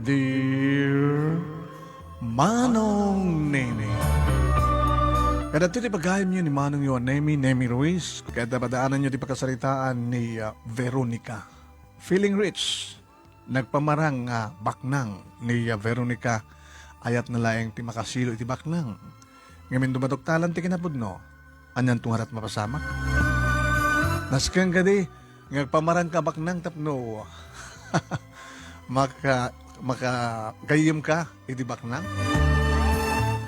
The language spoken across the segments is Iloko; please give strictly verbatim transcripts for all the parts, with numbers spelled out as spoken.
Dear Manong Nemi. Kadagiti pagayamyo ni Manong Nemi, Nemi Ruiz, kadagiti padaananyo ti pakasaritaan ni, ah, Veronica. Feeling rich. Nagpamarang nga baknang ni, ah, Veronica. Ayatna laeng ti makasilo iti baknang. Ngamin dumaduktalan ti kinapudno. Anianto ngarat mapasamak? Nasken kadi, nga agpamarang ka baknang tapno maka-, makagayyem ka iti baknang?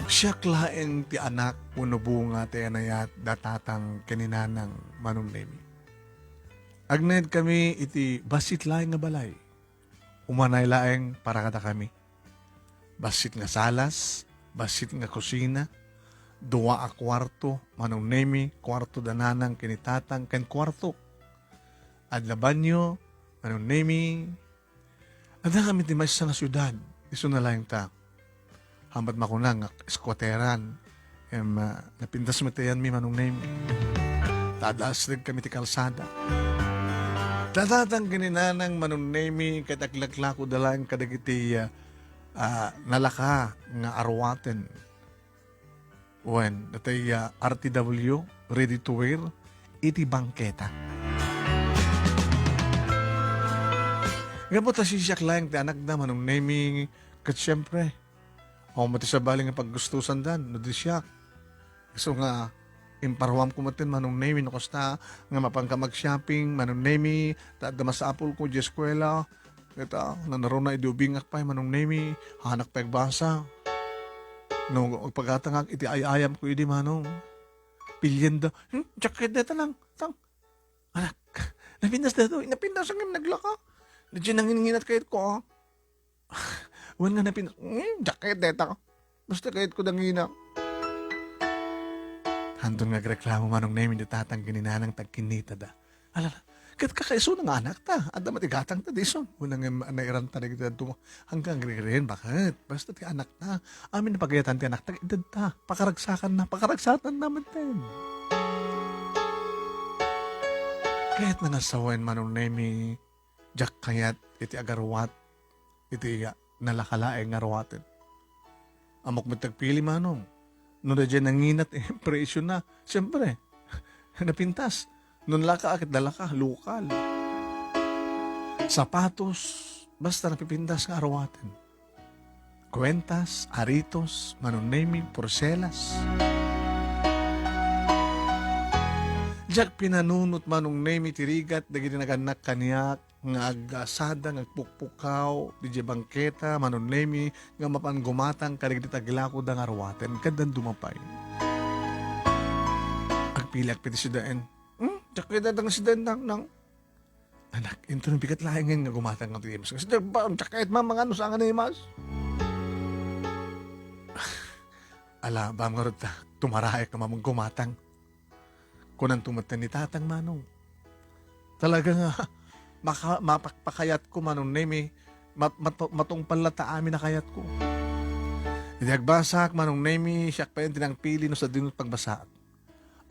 Siak laeng ti anak wenno bunga ti anayat da tatang ken ni nanang Manong Nemi. Agnayad kami iti bassit laeng nga balay. Umanay laeng para kadakami. Bassit nga salas, bassit nga kusina, dua a kuarto, Manong Nemi, kuarto da nanang ken ni tatang, ken kuarto. Adda banyo, Manong Nemi. Adda kami ti maysa nga siudad, isuna laeng ta. Hambat makuna nga squatteran. Em, ah, napintas met ti ayanmi, Manong Nemi. Ta adda asreg kami ti kalsada. Da tatang ken ni nanang, Manong Nemi, ket aglaklako da laeng kadagiti, ah, ah, nalaka nga aruaten. Wen, datay, ah, R T W, ready to wear, iti bangketa. Gapu ta siak laeng ti anakda, Manong Nemi, ket siempre, awan met ti sabali nga paggustosandan, no di siak. Isu nga, imparuamko metten, Manong Nemi, no kasta nga mapanka mag-shopping, Manong Nemi, ta adda masapulko idiay eskuela. Ket, ah, nanaruna idi ubingak pay, Manong Nemi, haanak pay agbasa. No agpagatangak iti ay-ayamko idi, Manong, pilienda, "Hmm, diak kayat dayta, Nang, Tang." Anak, napintas daytoy, napintas ngem naglaka. Diay nanginginat kayatko, ah. Wen nga napin-, "Hmm, diak kayat dayta. Basta kayatko danginak." Hanton nga agreklamo, Manong Nemi, ni tatang ken ni nanang ta agkinnitada. Alala, ket kakaisuna nga anakta. Adda met ti gatangta, dison. Wen nga nairanta dagiti dadduma. Hanggang agrigrien, baket. Basta ti anakta. Amin a pagayatan ti anakta, edadta. Pakaragsakanna, pakaragsatanna metten. Kayatna nga sawen, Manong Nemi, diak kayat iti agaruat iti nalaka laeng nga aruaten. Ammok met ti agpili, Manong. No daydiay nanginat, eh, presiona. Siempre, napintas. No nalaka, ket nalaka, lokal. Sapatos, basta napipintas nga aruaten. Kuentas, aritos, Manong Nemi, porselas. Diak pinanunot, Manong Nemi, ti rigat dagiti nagannak kaniak nga agasada nga agpukpukaw didiay bangketa, Manong Nemi, nga mapan gumatang kadagiti taglakoda nga aruaten ket dadduma pay. Agpiliak pay ti sidaen. Hmm? Diak kayat dayta nga sidaen, Nang, Nang. Anak, inton bigat laengen nga gumatang nga ti imas. Kasi ba, diak kayat mamangano sa nga imas. Ala, bam ngarud ta, tumaraek nga mamang gumatang. Kunanto metten ni tatang, Manong. Talaga nga, maka-, mapakpakayatko, Manong Nemi, mat-, mat-, matungpal latta amin a kayatko. Idi agbasaak, Manong Nemi, siak pay ti nangpili no sadino ti pagbasaak.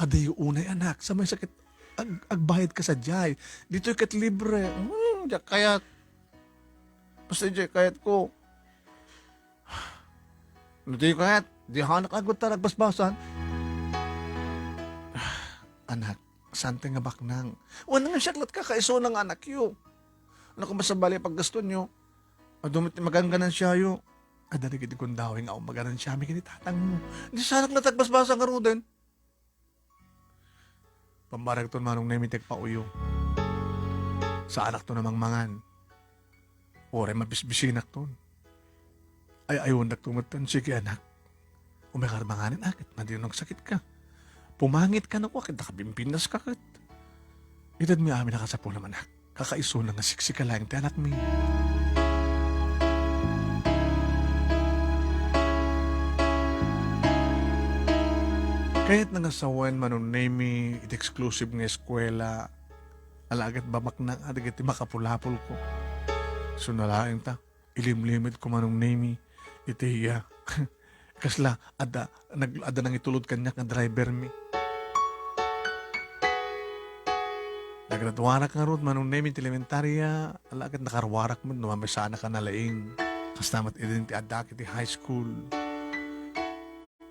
Adayo unay, anak, sa maysa ket ag-, agbayadka sadiay. Ditoy ket libre. Hmm, diak kayat. Basta diay kayatko. No di kayat, di hanak laeng gutta agbasbasan. Anak, saan ti nga baknang? Wen nga siak lat kakaisuna nga anakyo. Ano kung masabali paggastonyo? Adu met ti magan-ganansiayo. Adda dagiti gundaway nga awan maganansiami ken ni tatangmo. Di saanak lat agbasbasa ngaruden. Pammaregton, Manong Nemi, ti agpauyo. Saanakton a mangmangan. Uray mabisbisinakton. Ay-aywendakto metten. Sige, anak. Umekar manganen a ket madi no agsakitka. Pumangit kano a ket nakabimbinnaska ket. Itedmi amin a kasapulam, anak. Kakaisuna nga siksika laeng ti anakmi. Kayatna nga sawen, Manong Nemi, iti exclusive nga eskuela, ala ket babaknang a dagiti makapulapolko. Isuna laeng ta, ilimlimedko, Manong Nemi, iti iya. Kasla, adda, nag-, adda nangitulod kaniak nga driver mi. Nagraduarak ngarud, Manong Nemi, ti elementaria, ala ket nakaruarak met no mamisaannak a nalaing. Kasta met idin ti addak iti high school.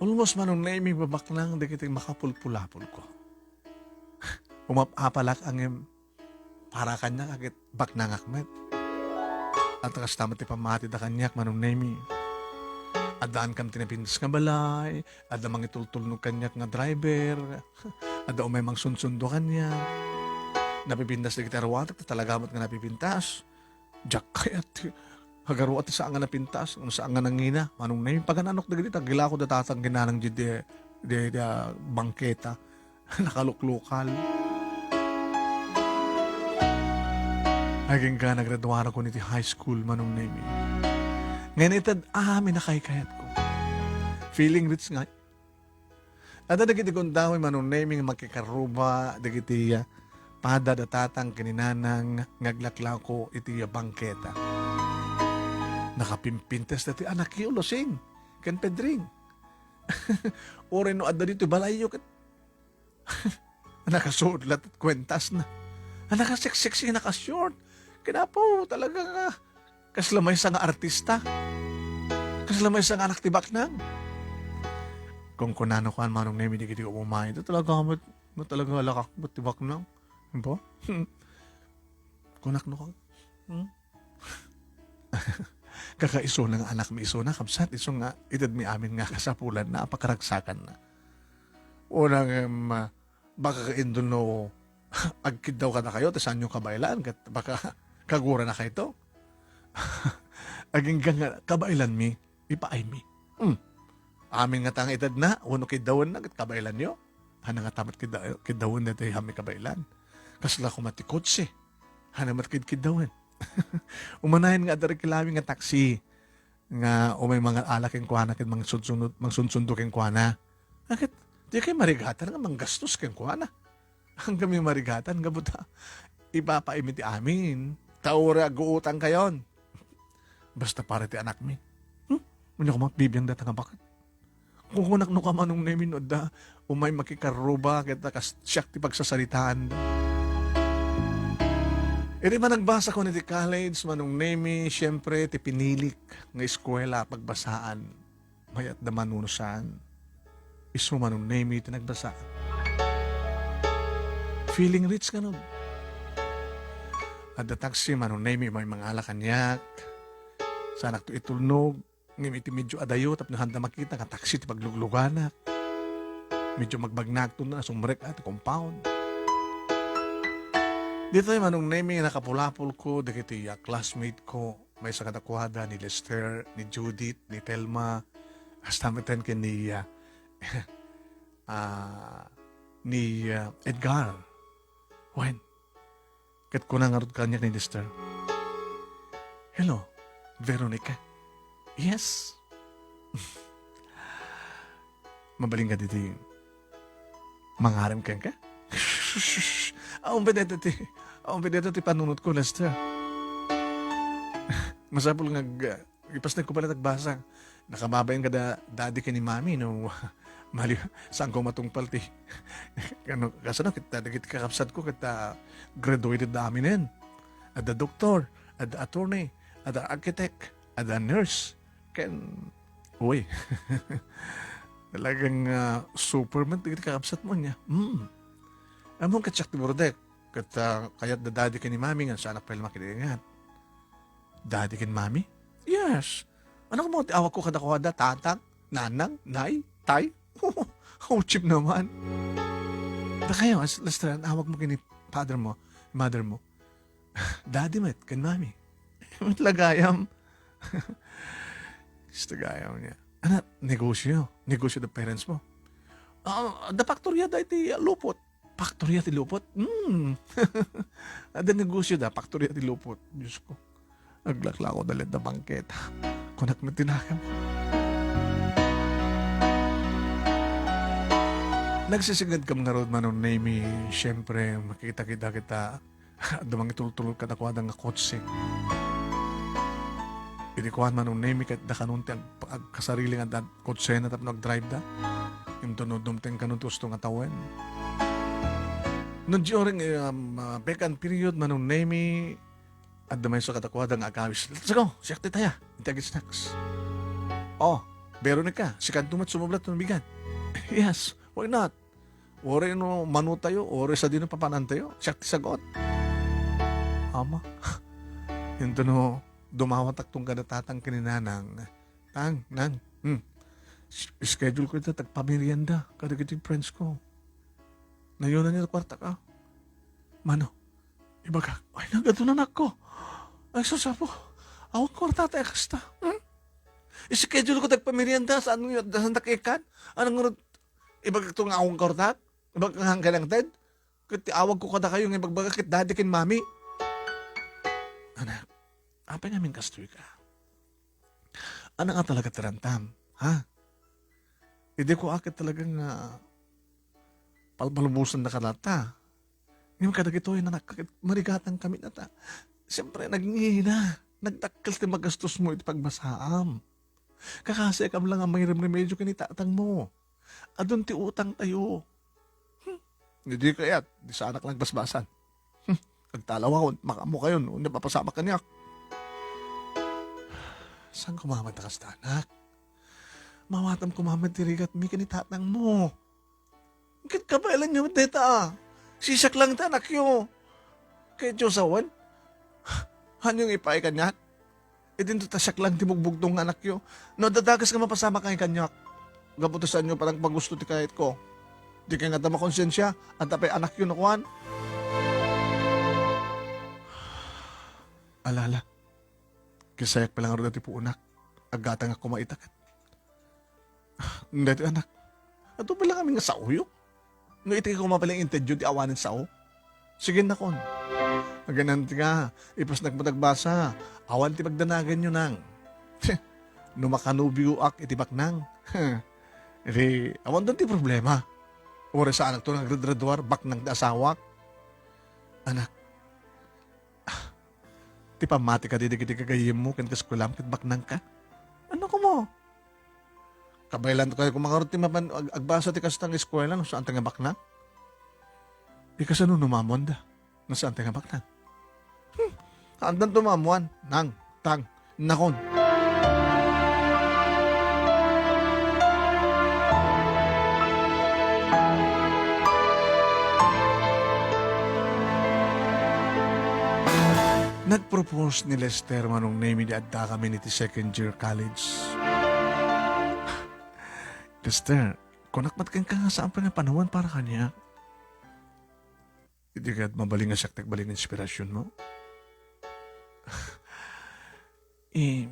Almost, Manong Nemi, babaknang dagiti makapulpulapolko. Umap-apalak ngem para kaniak ket baknangak met. At kasta met ti pammatida kaniak, Manong Nemi. Addaan kam ti napintas nga balay, adda mangitultulnog kaniak nga driver, adda umay mangsunsundo kaniak. Napipintas dagiti aruatek, ta talaga met nga napipintas. Diak kayat ti agaruat ti saan nga napintas, saan nga nangina. Manong Nemi, pagan-anok dagiti tagilako da tatang kinanang di, di, di, di, ah, bangketa. Nakaluklukal. Agingga naggraduarakon iti high school, Manong Nemi. Ngayon ited amin a kaykayatko. Feeling rich nga. Adda dagiti gundaway, Manong Nemi, nga makikaruba dagiti, ah, pada da tatang ken ni nanang nga aglaklako iti, ah, bangketa. Nakapimpintas dati anakyo, Lusing, ken Pedring. Uray no adda ditoy balayyo ket nakasuot latta ti kuentasna. A, nakaseksiksi, naka-short. Kinapo, talaga nga. Kasla maysa nga artista. Kasla maysa nga anak ti baknang. Kunkunana kuan, Manong Nemi, dagiti umay. Ito talaga met, met talaga lakak met ti baknang. Diba? Kunak no ka. Hmm? Kakaisuna nga anakmi isuna, kabsat, isu nga itedmi amin nga kasapulanna a pakaragsakanna. Unang, em, baka kaindon no agkiddaw kadakayo, ta saanyo kabaelan, ket baka kaguranakayto. Agingga nga kabaelanmi, ipaaymi. Hmm. Amin ngata nga itedna, wenno kiddawenna, ket kabaelanyo. Hana ngata met kidda-, kiddawen daytoy amin kabaelan. Kasla koma ti kotse. Hana met kidkiddawen. Umanayon nga adda reklami nga taksi nga umay mangal-ala kenkuana ket mangsunsunod, mangsunsundo kenkuana. Ket, di kay marigatan nga manggastos kenkuana. Anggamin marigatan, gapu ta ipapaaymi ti amin. Ta uray agguutangkayon. Basta para ti anakmi. Hmm? Ania koma, bibiang dayta nga baket. Kukunak no ka, Manong Nemi, no adda umay makikarruba ket ta kas siak ti pagsasaritaanda. Idi managbasakon iti college, Manong Nemi, siempre, ti pinilik nga eskuela a pagbasaan. Mayat da Manong San. Isu, Manong Nemi, ti nagbasa. Feeling rich kano. Adda taksi, Manong Nemi, umay mangala kaniak. Saanakto itulnog. Ngem iti medyo adayo tapno haanda makita nga taksi ti paglugluganak. Medyo magbagnaagto nga sumrek ti compound. Ditoy, Manong Nemi, nakapulapolko dagiti, ah, classmate ko. Maysa kadakuada ni Lester, ni Judith, ni Telma, hasta metten ken ni, ah, ah, ni, ah, Edgar. Wen, ket kuna ngarud kaniak ni Lester, "Hello, Veronica." "Yes." "Mabalin ka ditoy mangarem kenka?" Awan pay dayta ti, awan pay dayta ti panunotko, Lester. Masapul nga ag-, ipasnekko pay latta agbasa. Nakababain kada daddy ken ni mommy no mali, saanko matungpal ti, ano, kasano, ket dagiti kakabsatko ket, ah, graduated da aminen. Adda doktor, adda attorney, adda architect, adda nurse, ken, uy. Talagang, ah, superman dagiti kakabsatmo ania. Hmm. Ammom ket siak ti burdek. Ket, ah, kayat da daddy ken ni mommy nga saanak pay la makiingat. Daddy ken mommy? Yes. Ano koma ti awagko kadakuada? Tatang? Nanang? Nay? Tay? How cheap naman. Dakayo, as-, Lester, an awagmo ken ni father mo, mother mo? Daddy met, ken mommy. Met la gayam. Gusto gayam niya. Ano, negosyo? Negosyo the parents mo? Ah, the factory da iti lupot. Factory ti lupot? Hmm. Adda negosyo da, factory ti lupot. Diyos ko. Aglaklako da latta bangketa. Kunak met ti nakam. Nagsisinged kam ngarud, Manong Nemi, siyempre, makita-kita kita. Adda mangitultulod kadakuada nga kotse. Idi kuan, Manong Nemi, ket da kanon ti ag-, agkasarili nga adda kotsena tapno agdrive da. Inton no dumteng kanon ti usto nga tawen. No during, um, uh, vacant period, Manong Nemi, Adda maysa kadakuada nga agawis. Let's go! Siak ti taya. Iti ag-snacks. Oh, Veronica, sikanto met sumublat no bigat. Yes, why not? Uray no mano tayo, uray sadino papanantayo. Siak ti sagot. Ama, into no dumawatak tong kada tatang ken ni nanang. Tang, nang, hmm. S-, schedule ko ita ti agpamerienda kadagiti friends ko. Nayonan ita kuarta ka. Mano, ibagak, ay, nagadu anakko. Ay, sus, Apo. Awan kuarta ta kasta. Hmm? Schedule ko ti agpamerienda, saan nga, saan ta kekan? Ano nga, ibagak to nga awan kuarta? Ibagak nga hangkay lang, Ted? Ket ti awag ko kadakayo nga ibagbaga ket daddy ken mami. Anak, apay ngamin kastoy ka? Anak nga talaga ti rantam, ha? Idi ko akit talaga nga palpalubosan na ka data. Ngem kadagitoy, anak, ket marigatan kami data. Siyempre, nagngina. Nagdakkel ti magastos mo iti pagbasaam. Kakasayakam lang a mangiremremedio ken ni tatang mo. Adun ti utang tayo. Hmm. Ni di kayat, di saanak lang basbasan. Hmm. Agtalawawon, makaammo kayon, unya papasamak kaniak. Saan ko mamata kasta, anak? Mawatam ko mamad ti rigat mi ken ni tatang mo. Ket kabaelan yo deta, ah. Sisak lang ta, anak yo. Kay Diyos awan. Hanyo nga ipaay kaniak? Idinto ta siak lang ti bugbugtong nga anakyo. No adda dakes nga mapasamak kaniak, gapu ta saanyo panagpagusto ti kayatko. Di kay nga adda makonsensia, adda pay anakyo no kuan. Ala, ala. Kasayak pa lang ngarud ti puonak. Aggatangak koma ita ket. Daytoy, anak. Adu pay lang amin nga saoyo. No iti koma pay lang intedyo ti awanen sao. Sige, nakon. Aganan ti nga, ipasnak met agbasa. Awan ti pagdanaganyo, nang. No makanobioak iti baknang. Iti, awan don ti problema. Uray saanak to nga agradradwar, baknang ti asawak. Anak, ti pammati kadi dagiti gagayyemmo ken kaeskuelam ket baknangka? Ano komo? Kabaelan kayo koma ngarud ti mapan-, ag-, agbasa ti kasta nga eskuela no saan ta nga baknang? Ikasano no maammoanda no saan ta nga baknang? Hmm, haandanto maammoan, nang, tang, nakon. Nagpropose ni Lester, Manong Nemi, di addakami iti second year college. Lester, kunak met kenka nga saan pay nga panawen para kaniak. Idi ket mabalin nga siak ti agbalin inspirasionmo. Eh,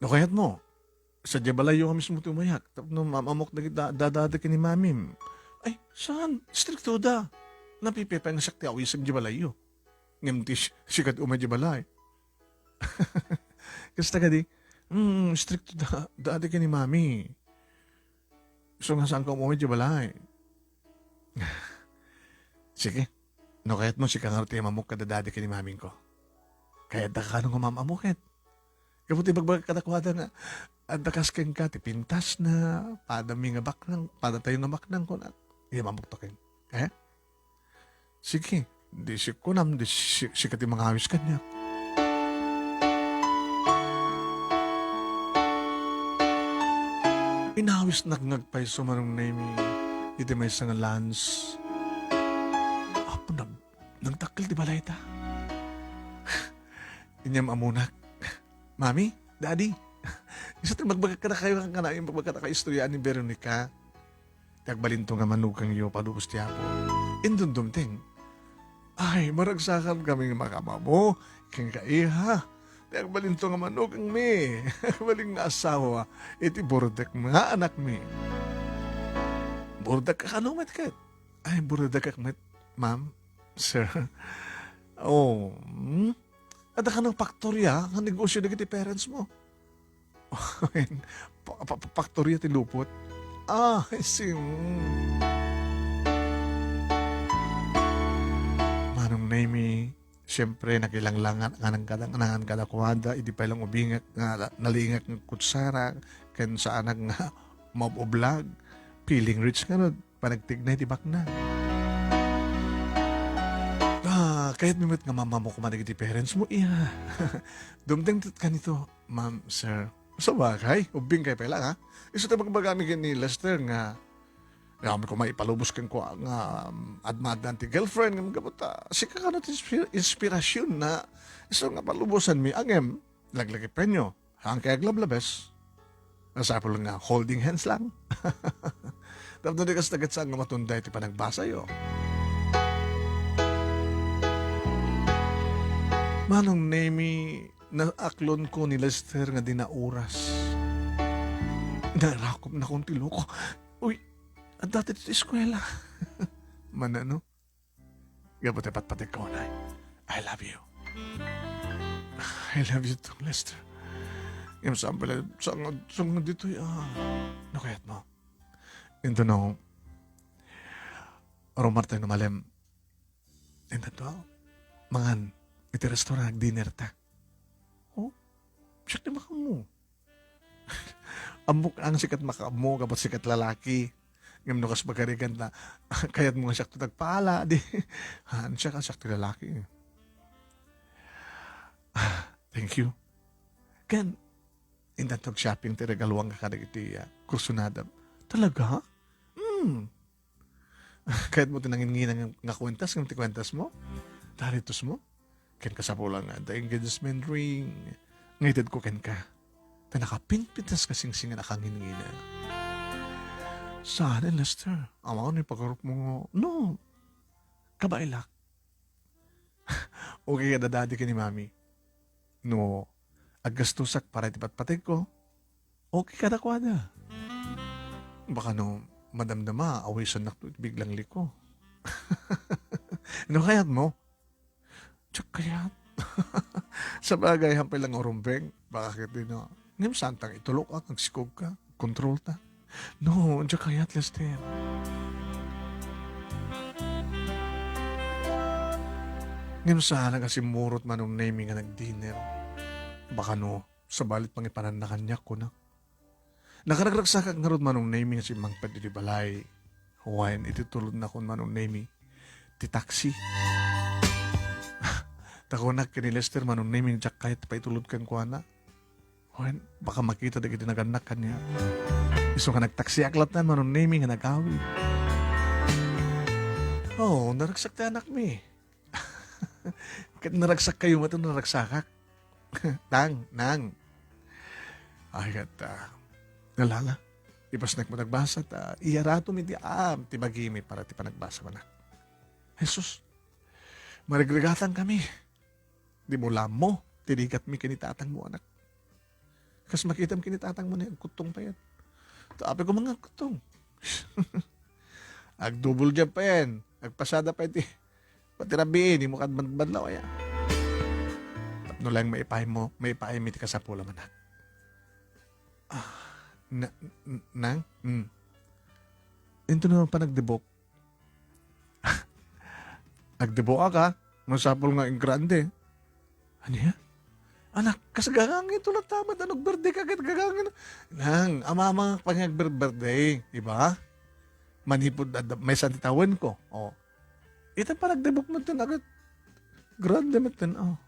no kayatmo, sadiay balayyo nga mismo ti umayak, tapno maam-ammok dagiti da-, dadadi ken ni mamim. Ay, saan? Istrikto da. Napipia pay nga siak ti awisem diay balayyo. Ngem ti si-, sika ti umay diay balay. Kasta kadi, mm, istrikto da, daddy ken ni mami. Isu nga saanka umay diay balay. Sige. No kayatmo, sika ngarud ti imammok kada daddy ken ni mamingko. Kayatda kano nga maam-ammo ket. Gapu ti ibagbagak kadakuada nga, adda kas kenka ti pintasna, padami nga baknang, padatayo nga baknang, kuna, imammokto ken. Eh? Sige, di si kunam, di si-, sika ti mangawis kaniak. Inawisnak nga agpayso, Manong Nemi, iti maysa nga lunch. Apo, nag-, nagdakkel ti balayda. Inyam ammonak. Mami, Daddy, isu ti ibagbagak kadakayo, kankanayon ibagbagak kadakayo istorya ni Veronica. Ti agbalinto nga manugangyo, palubos ti Apo. Indumdumteng. Ay, maragsakan kami nga makamammo, kenka, iha. Ti agbalinto nga manugangmi, agbalin nga asawa, iti burdek nga anakmi. Burdek ka kano met ket? Ay, burdek ak met, ma'am, sir. Oh, hmm? Adda kano faktorya nga negosyo dagiti parents mo? Pa-, pa-, pa-, faktorya ti lupot? Ah, I see. Mm. Manong Nemi, siyempre, nakilanglangan, nga nang kada-, nangan kadakuada, idi pay lang ubingak nga na-, nalingak nga kutsara, ken saanak nga maub-ublag, feeling rich ngarud. Panagtignay ti baknang. Ah, Kayatmi met nga mamammo koma dagiti parents mo, iya. Dumteng ket kanito, ma'am, sir. Sabagay, ubbingkay pay la, ha? Isu ti bagbagami ken ni Lester nga, nga amin koma ipalubos kenkuana nga, um, admadan ti girlfriend, ngem gapu ta, sika kano ti inspi-, inspirasyon na, isu nga palubosanmi, ngem, laglagipenyo. Haan kay aglablabes. Masapul nga holding hands lang. Tapno di kasta ket saan nga matunda iti panagbasayo. Manong Nemi, naaklonko ni Lester nga di nauras. Narakop na kong ti loko. Uy, adda ti eskwela. Manano? Gapu ti patpategko, nay. I love you. I love you too, Lester. Ngem saan pala, saan nga, saan nga ditoy, ah. No kayatmo? Intono, rumartay no malem. Intanto, mangan, iti restaurant, dinner ta. Oh? Siak ti makaammo. Ammok ang sikat makaammo, gapu sikat lalaki. Ngem no kas pagarigan ta, kayatmo nga siak ti tagpaala, di. Haan siak, siak ti lalaki. Thank you. Ken, intanto ag-shopping ti regaluanka kadagiti, ah, kursunadam. Talaga? Hmm. Kayatmo ti nanginginang nga kuentas, ngem ti kuentasmo? Daritosmo? Ken kasapulan nga adda engagement ring nga itedko kenka. Ta nakapinpintas ka singsingan a kangingina. Saan, Lester? Awan ni pagarupmo nga, no. Kabaelak. Okay kada daddy ken ni mami. No, aggastusak para iti patpategko, okay kadakuada. Baka no madamdama, awisannak to iti biglang liko. No kayatmo? Diak kayat. Sabagay, hampay lang urumbeng. Baka ket di no. Ngem saan tang itulok-ak, agsikog ka, kontrol ta. No, diak kayat, Lester. Ngem saan nga simmurot Manong Nemi nga nag-dinner. Baka no, sabali pangipananna kaniak, kunak. Nakaragragsakak ngarud Manong Nemi nga simmangpet iti balay. Wen, iti tulodnakon Manong Nemi, ti taxi. Ta kunak ken ni Lester Manong Nemi, diak kayat paitulod kenkuana. Wen, baka makita dagiti nagannak kaniak. Isu nga nagtaksiak latta Manong Nemi nga nagawid. Oo, naragsak ti anakmi. Ket naragsak kayo met no naragsakak. Nang, nang. Ay, ket, ah, alala, ipasnek met agbasa ta iyaratom iti amin ti bagimi para ti panagbasa manak. Jesus, marigrigatangkami. Dimo la ammo ti rigatmi ken ni tatangmo, anak. Kas makitam ken ni tatangmo ni agkuttong payen. Ta apay ko nga agkuttong. Ag-double job payen. Agpasada pay ti pati rabii, dimo kad badbadlaw aya. Tapno lang maipaaymo, maipaaymi ti kasapulmo, anak. Ah, na, n-, nang? Hmm. Intono panagdebok. Agdebok ka, masapul nga engrande. Ania? Anak, kas gagangin to latta met, ano, birthday ka ket gagangin? Nang, amamangak pay nga agbirbirthday, di ba? Manipud adda, maysa ti tawenko. Oh. Ita panagdebok metten, agat. Grande metten, oh.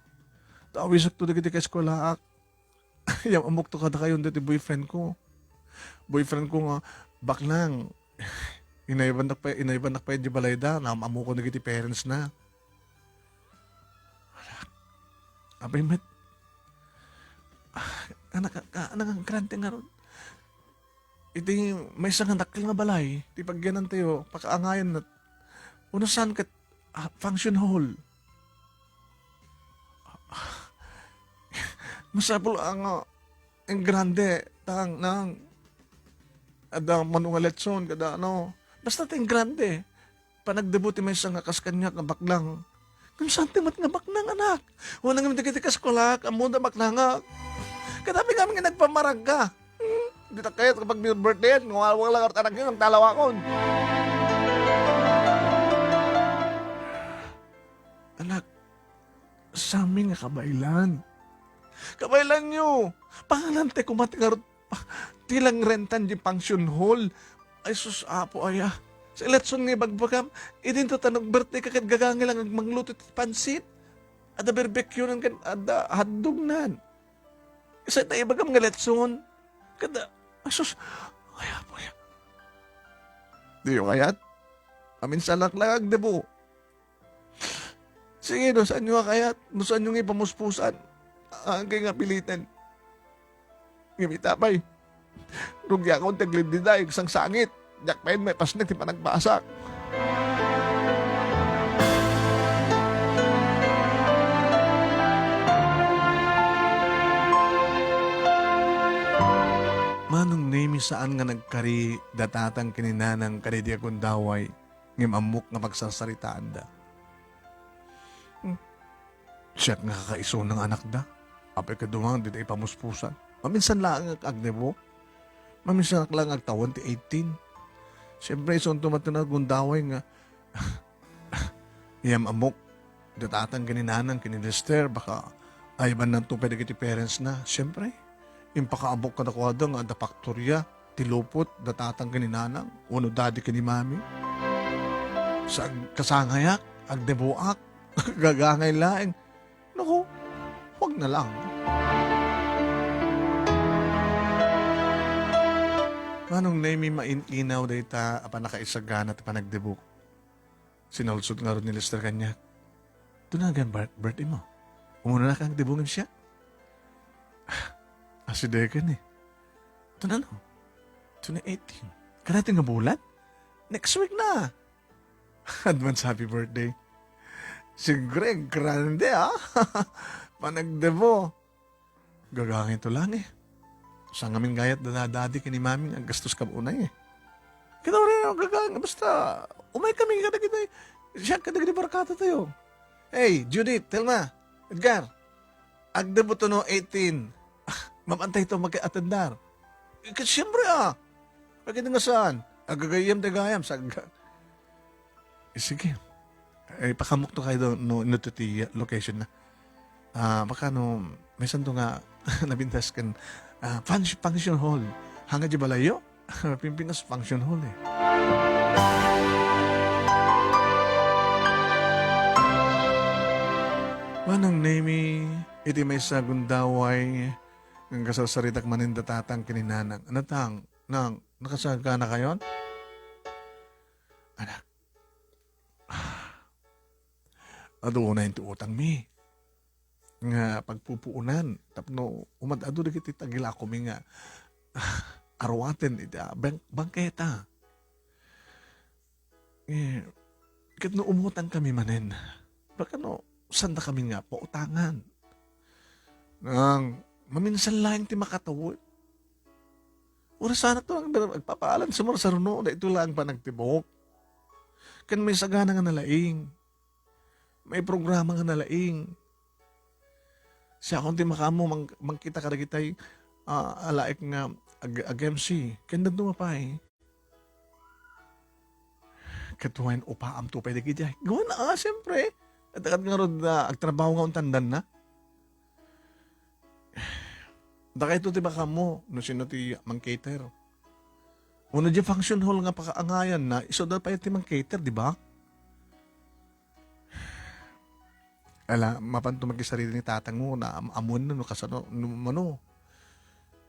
Tawisak to dagiti kaeskuelaak. Yam-, ammok to kadakayo daytoy boyfriend ko. Boyfriend ko nga, baknang, inaywannak pay, inaywannak pay di balayda, naam-ammokon dagiti parents na. Anak, apay met, ah, anak, ah, anak, ang grande nga ron. Iti maysa nga dakkel nga balay, ti pagyanantayo, pakaangayan na, unasan ket, ah, function hall. Masapul a nga engrande, tang, nang, adda mano nga letson, kada ano. Basta ti engrande. Panagdebut ti maysa nga kas kaniak nga baknang. Ngem saan ti met nga baknang, anak? Wen, ngem dagiti kaeskuelaak, ammoda baknangak. Kadami kami nga nagpamaragga. Hmm? Dita kayat kapag birthday, nga wala lang anak yun, ang talawakon. Anak, sami nga kabaelan. Kabaelanyo, pangalante koma ti ngarud, pa, ti lang rentan di function hall. Ay sus, Apo aya. Sa eletson nga ibagbagam, idinto ta nag-birthday ka ket gagangay lang agmangluto ti pansit. Adda barbecuenan ken adda hotdognan. Kasla ibagam nga letson. Kada, asus, ay, apo, ay. Diyo kayat? Maminsan lang agdebo. Sige, no saanyo nga kayat, no saanyo nga ipamuspusan, agay nga piliten. Ngem ita pay, rugiakon ti aglindidayeg sangsangit. Diak pay maipasnek ti panagbasak. Manong Nemi, saan nga nagkari da tatang ken ni nanang kadaydi a gundaway, ngem ammok nga pagsarsaritaanda. Hmm. Siak nga kakaisuna nga anakda. Apay kadi man dida ipamuspusan. Maminsan laeng nga agdebo. Maminsan laeng agtawen ti eighteen. Siyempre, isunto met ti nagundaway nga, iyam ammok, da tatang ken ni nanang ken ni Lester, baka ayabannanto pay dagiti parents na. Siyempre, impakaamok kadakuada nga adda faktoria ti lupot da tatang ken ni nanang, wenno daddy ken ni mami. Sa kasangayak, agdeboak, gagangay laeng. Naku, huwag na lang. Manong Nemi, main-inaw dayta a pannakaisagana ti panagdebok. Sinulsol ngarud ni Lester kaniak. Tunagan bar-, birthday mo. Umuna na kang debongin siya. Asideken eh. Tunano? Tuna eighteen. Kanatin nga bulan? Next week na. Advance happy birthday. Si Greg, grande, ah. Panagdebo. Gagangay to lang, eh. Sa ngamin gayat da daddy ken ni mami nga aggastos ka unay, eh. Kita rin ang gagangay. Basta, umay kami kadagiti, siya kadagiti barkada tayo. Hey, Judith, Telma, Edgar, agdebo to no eighteen. Mabantay to magkaatendar. Eh, siyempre, ah. Pagkita nga saan? Agagayam ti gayam, sag-, Eh, sige. Eh, pakamok to kayo no, no to ti location na. Ah, baka no, maysan to nga nabintas ken, ah, function, function hall. Hanga di balayo? Pimpinas function hall eh. Manang Nemi, iti maysa gundaway, nga kasarsaritak manen da tatang ken ni nanang. Ano tang, nang, nakasagana kayon? Anak, adu unay ti utangmi nga pagpupuonan tapno umad-adu dagiti tagilakumi nga aruaten iti, ah, bang-, bangketa. Eh, ket no umutang kami manen, baka no, sanda kami nga pautangan. Nang, maminsan laeng ti makatawen. Ura sana to ang agpapaalan sa marsaruno, da ito lang panagtibok. Kan may sagana nga nalaing. May programa nga nalaing. Siya akong ti makaammo, mang-, mangkita kadagitay, ah, alaek nga ag-, ag-M C. Ken daduma pay. Ket wen, upaam to pay dagiti ay. Gawan, ah, siyempre. At, at nga rod, ah, agtrabaho nga untandan na. Dakayto ti baka mo, no sino ti mang-cater. Uno di function hall nga pakaangayan na, iso da pay ti mang-cater, di ba? Ala, mapan to makisarili ni tatang mo na am-, amuan na no kasano, no, mano.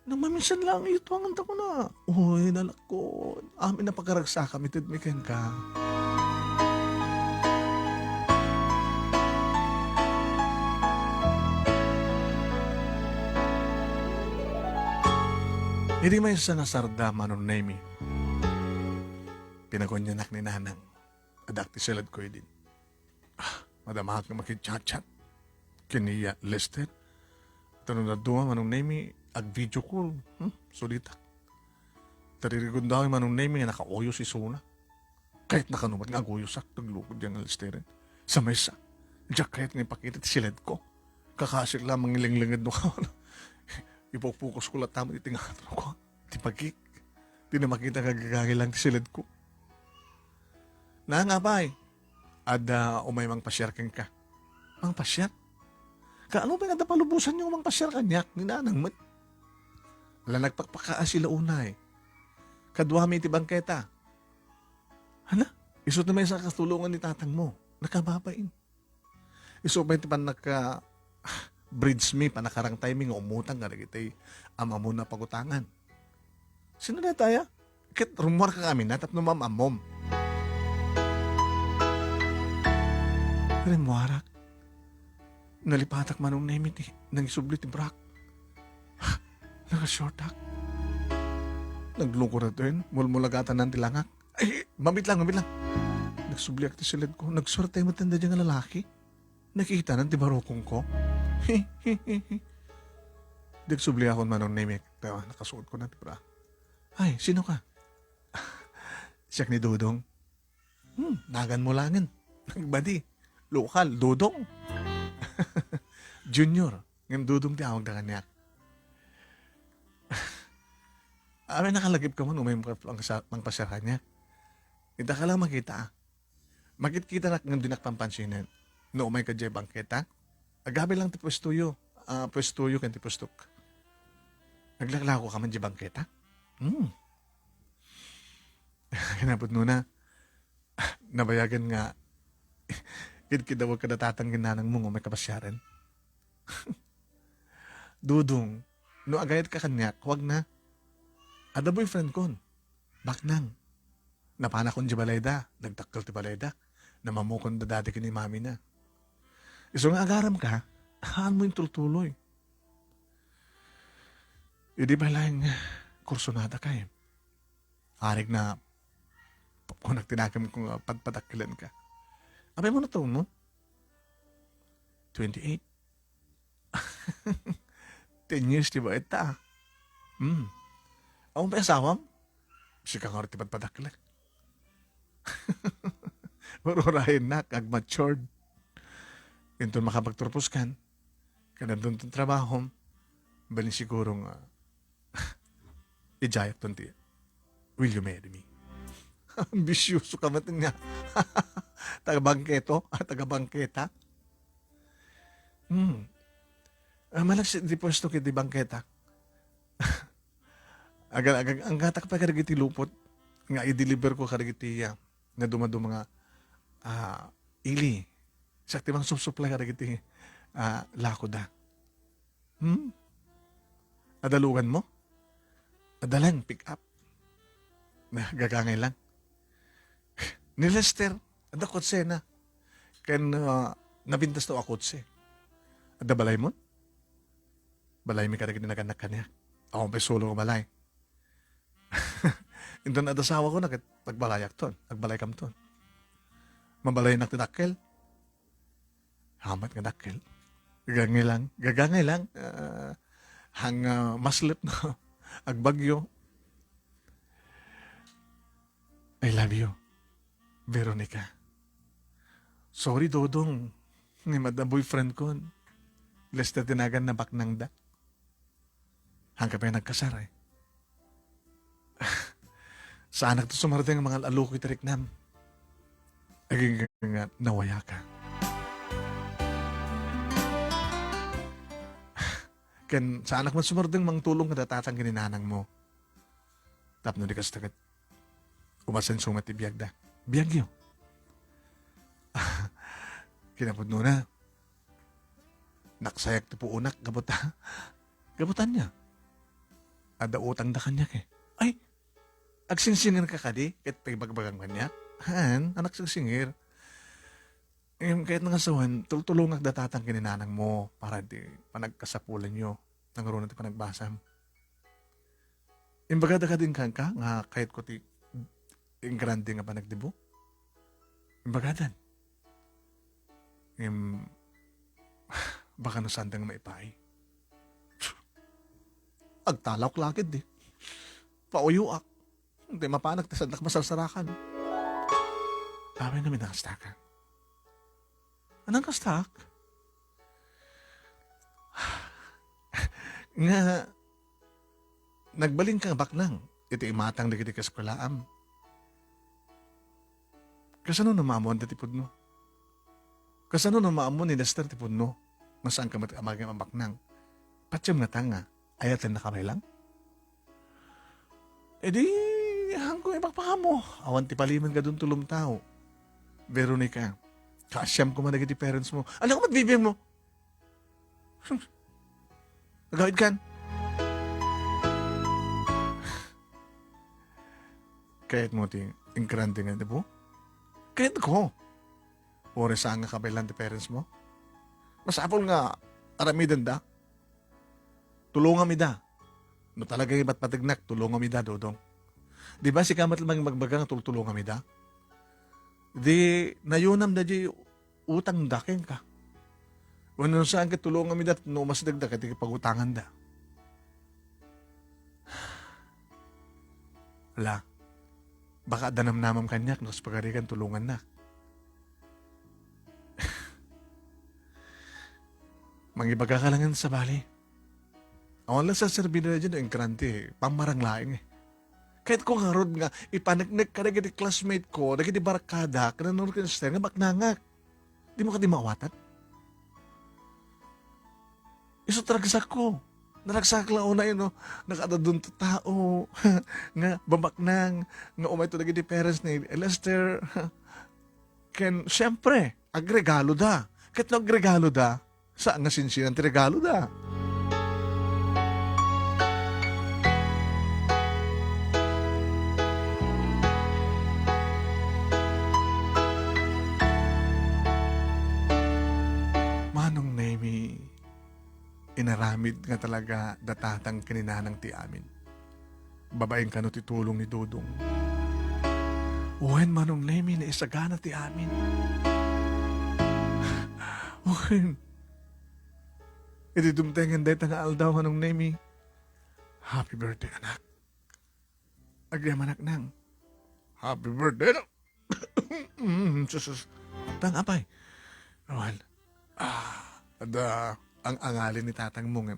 Nang maminsan lang, ituangan ta ko na. Uy, nalakko. Amin na pagkaragsakam, itid mi kenka. Idi maysa nga sarda, Manong Nemi, pinagunyanak ni Nanang. Adda ti siledko idin. Ah, madama nga makichat-chat ken ni Lester. Tano na dua, Manong Nemi, ag-video call. Hmm? Sulitak. Taririgon daw ni Manong Nemi nga nakauyos isuna. Kayatna kano met nga aguyosak, naglukod diay nga Lesteren. Sa maysa, diak kayat nga ipakita ti siledko. Kakasik la mangilenglenged no kano. Ipukpukosko latta met iti ngato ko. Ti pagik. Ti na makita nga gagangay lang ti siledko. Nang, apay, adda umay mangpasiar kenka. Mangpasiar? Kaano pay nga adda palubosanyo nga mangpasiar kaniak ni Nanang met? Ala, nagpakpakaasi la unay. Kaduami iti bangketa. Hala, isu ti maysa a katulongan ni tatang mo. Nakababain. Isu pay ti pannaka-, bridge mi, pannakarangtay mi nga umutang kadagiti am-ammona a pagutangan. Sino dayta aya? Ket rummuarka kami na tapno maam-ammom. Rimmuarak. Nalipatak, Manong Nemi, ti nangisubli ti brak. Nagashortak. Naglungkoraten, mulmulagatanan ti langak. Ay, mabit lang, mabit lang. Nagsubliak ti siledko. Nagsuerte met daydiay nga lalaki. Nakitanan ti barukongko. Nagsubliakon, Manong Nemi. Kaya nakasuotko na ti bra. Ay, sino ka? Siak ni Dodong. Hmm, naganmo laengen. Nagbadi. Lokal, Dodong. Junior. Ngem Dodong ti awagda kaniak. Amin nakalagipka man, umay mangpasa-, mangpasiar kaniak. Ita ka lang makita, ah. Makitkitanak ngem dinak pampansinen. No umayka diay bangketa, agabil lang ti puestoyo. Ah, puestoyo ken ti puestok. Naglaklako ka man diay bangketa? Hmm. Kinapudnona, nabayagen nga kidkidawek kada tatang ken nanangmo nga umayka pasiaren. Dodong, no agayat ka kaniak, huwag na. Adda boyfriend kon. Baknang. Napanakon diay balayda, nagdakkel ti balayda. Namamukon da dati ken ni mami na. Isu nga agaram ka, haan mo intultuloy. Idi pay laeng kursunada kay. Arik na kunak ti nakemko nga padpadakkelenka. Apay mo na taon mo? Twenty-eight. Ten years ti baet ta. Hmm. Awan pay asawam? Sika nga ti padpadaklek. Ururayennak, agmatured. Inton makapagturpos kan, ken adda ton trabahom, balin siguro nga idiayakton ti, "Will you marry me?" Ambisyoso ka met nga. Taga bangketo? Ah, taga bangketa? Hmm. Ah, malaksid ti puesto ket ti bangketa. Aga-, aga-, anggatak pay kadagiti lupot nga i-deliver ko kadagiti, ah, nadumaduma nga, ah, ili. Siak ti mangsupsuplay kadagiti, ah, lakoda. Hmm? Adda lugan mo? Adda lang, pick up. Na, gagangay lang. Ni Lester, adda kotsena. Ken, ah, nabintas to a kotse. Adda balay mo? Balay mi kadagiti nagannak kaniak. Awan pay solo nga balay. Inton adda asawakon, ket agbalayak ton, agbalaykam ton. Mabalaynak ti dakkel. Hamat nga dakkel. Gagangay lang, gagangay lang. Ah, hang, ah, maslep no agbagyo. I love you, Veronica. Sorry, Dodong. Ni madam boyfriend kon. Lester ti naganna, baknang da. Hangka pay nagkasar, eh. Saanak to sumardeng nga mangal-alukoy ti riknam. Agingga nga nawayaka. Ken saanak man sumardeng mangtulong kada tatang ken ni nanang mo. Tapno di kasta ket umasenso met ti biagda. Biagyo. Kinapudnona, naksayak ti puonak gapu ta, gapu ta ania? Adda utangda kaniak, eh. Ay, agsingsingirka kadi ket pagbagbagam kaniak? Haan, a, nagsingsingir. Ngem kayatna nga sawen, tultulongak da tatang ken ni nanang mo para ti panagkasapulanyo. Nangruna ti panagbasam. Imbagada kadi kenka nga kayatko ti ingrande nga panagdibo? Imbagadan. Ngem, baka no saanda nga maipaay. Agtalawk la ketdi. Pauyoak. Di mapanak ti saandak masarsarakan. Amin nga minangastaka. Anang kastak? Nga nagbalinka nga baknang iti imatang dagiti kaeskuelaam. Kasano no maammoan ti pudno? Kasano no maammo ni Lester ti pudno? Nga saanka met a mangin a baknang. Patiem ngata nga ayatennaka pay lang? Idi, hangko ibakbakam. Awan ti palimen kadun tulom tao. Veronica, Kaasiam koma dagiti parents mo. Ala, met bibiag mo. Agawid kan. Kayat mo ti ingrante nga ibu? Kayat ko. Uray saan nga kabaelan ti parents mo? Masapul nga aramidenda. Tulongam ida. No talaga ibatbategnak, tulongam ida, Dodong. Di ba sika met lang magbaga nga tultulongam ida? Di nayonam da di utang da kenka. Wenno saan ket tulongam ida no umasdek da ket pagutanganda. Ala, baka adda namnamam kaniak no kas pagarigan tulongannak. Mangibaga ka laeng sabali. Awan la saserbi daydiay no ingrante, pammarang laeng eh. Kayat ko ngarud nga ipaneknek kadagiti classmate ko, dagiti barkada, ken nano ken Esther nga baknangak. Di mo kadi maawatan? Isu ti ragsak ko. Naragsak la unay, no? Nakadadun ti tao nga babaknang, nga umay to dagiti parents ni Lester. Ken, siyempre, agregalo da. Ket no agregalo da, saan nga sinsinan ti regalo da? Manong Nemi, inaramid nga talaga da tatang ken ni nanang ti amin. Babaen kano ti tulong ni Dodong. Wen, Manong Nemi, naisagana ti amin. Wen, idi dumtengen dayta nga aldaw, Manong Nemi, happy birthday, anak. Agyamanak nang. Happy birthday, no? Mm, sus, sus. Tang apay. Awan. Ah, adda ang angalin ni tatang mo ngem.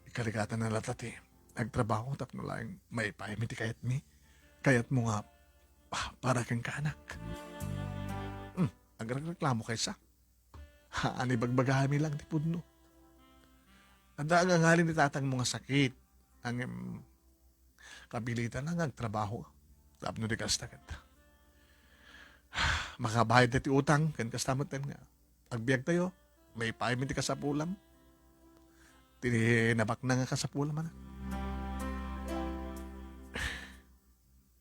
Ikarigatan na lata ti agtrabaho tapno laeng maipaaymi ti kayatmi. Kayat mo nga, ah, para ken kaanak. Hmm, agreklamo kaysa. Haan, ibagbagami lang ti pudno. Adda ang angalin ni tatang mo nga sakit. Ngem, kapilitan nga agtrabaho. Tapno di kasta ket. Makabayad ti utang, ken kasta met nga. Agbiag tayo, maipaaymi ti kasapulam. Ti nabaknang nga kasapulam, anak.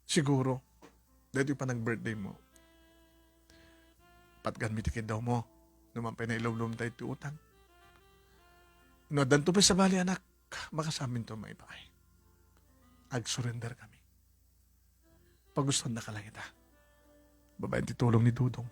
Siguro, daytoy panag-birthday mo, patganmi ti kiddaw mo, no man pay nailumlom tayo ti utang. No, addanto pay sabali, anak, makasaminto maipaay. Ag-surrender kami. Pagustonda ka lang ita. Babaen ti tulong ni Dodong.